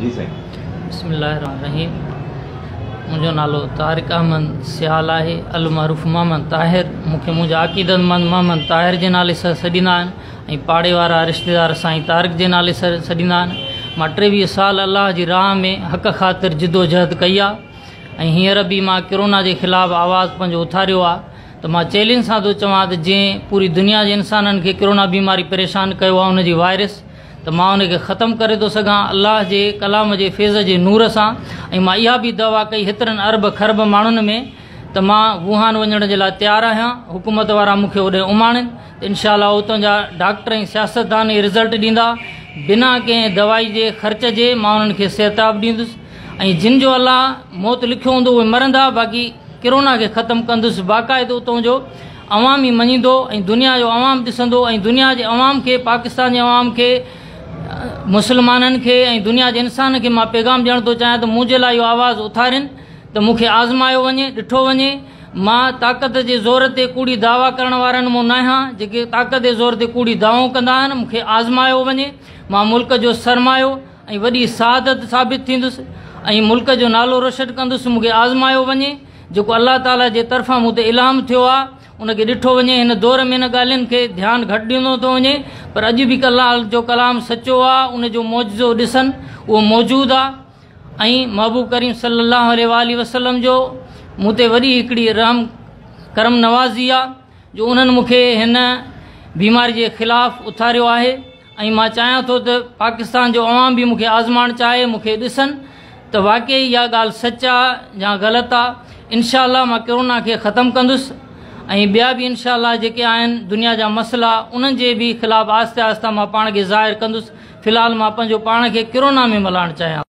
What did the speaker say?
جي سائين. بسم الله الرحمن الرحيم منهنجو نالو طارق احمد سيال آهي المعروف محمد طاهر مون کي منهنجا عقيدتمند محمد طاهر جي نالي سان سڏيندا آهن ۽ پاڙي وارا رشتيدار سائين طارق جي نالي سان سڏيندا آهن مان 23 سال الله جي راهه ۾ حق خاطر جدوجهد ڪئي آهي ۽ هينئر به مان ڪرونا جي خلاف آواز پنهنجو اٿاريو آهي ته مان چئلينج سان ٿو چوان ته جنهن پوري دنيا جي انسانن کي ڪرونا بيماري پريشان ڪيو آهي ان جي وائرس ته مان ان کي ختم ڪري ٿو سگهان الله جي ڪلام جي فيض جي نور سان ۽ مان اها به دعويٰ ڪئي هيترن ارب کرب ماڻهن ۾ ته مان ووهان وڃڻ جي لاء تيار آهيان حڪومت وارا مون کي اوڏي اماڻين ته انشاء الله اتان جا ڊاڪٽر ۽ سياستدان ئي رزلٽ ڏيندا بنا ڪنهن دوائي جي خرچ جي مان انهن کي صحتياب ڏيندس ۽ جن جو الله موت لکيو هوندو اهي مرندا باقي ڪرونا کي ختم ڪندس باقاعدو اتان جو عوام ئي مڃيندو ۽ دنيا جو عوام ڏسندو ۽ دنيا جي عوام کي پاڪستان جي عوام کي مسلمانن کي ۽ دنيا جي انسان کي مان پيغام ڏيڻ ٿو چاهيان ته منهنجي لاء اهو آواز اٿارين ته مون کي آزمايو وڃي ڏٺو وڃي مان طاقت جي زور تي ڪوڙي دعويٰ ڪرڻ وارن مون ناهيان جيڪي طاقت جي زور تي ڪوڙي دعوائون ڪندا آهن مون کي آزمايو وڃي مان ملڪ جو سرمايو ۽ وڏي سعادت ثابت ٿيندس ۽ ملڪ جو نالو روشن ڪندس مون کي آزمايو وڃي جيڪو الله تعاليٰ جي طرفان مون تي الهام ٿيو آهي ان کي ڏٺو وڃي هن دور ۾ ان ڳالهين کي ڌيان گهٽ ڏنو ٿو وڃي پر اڄ به الله جو ڪلام سچو آهي ان جو معجزو ڏسن اهو موجود آهي ۽ محبوب ڪريم صلي الله عليه واٰله وسلم جو مون تي وڏي هڪڙي رحم ڪرم نوازي آهي جو انهن مون کي هن بيماري جي خلاف اٿاريو آهي ۽ مان چاهيان ٿو ته پاڪستان جو عوام به مون کي آزمائڻ چاهي مون کي ڏسن ته واقعي اها ڳالهه سچ آ يا غلط آ انشاء الله مان ڪرونا کي ختم ڪندس ۽ ٻيا به انشاء الله جيڪي آهن دنيا جا مسئلا انهن جي به خلاف آهستي آهستي مان پاڻ کي ظاهر ڪندس في الحال مان پنهنجو پاڻ کي ڪرونا ۾ ملائڻ چاهيان.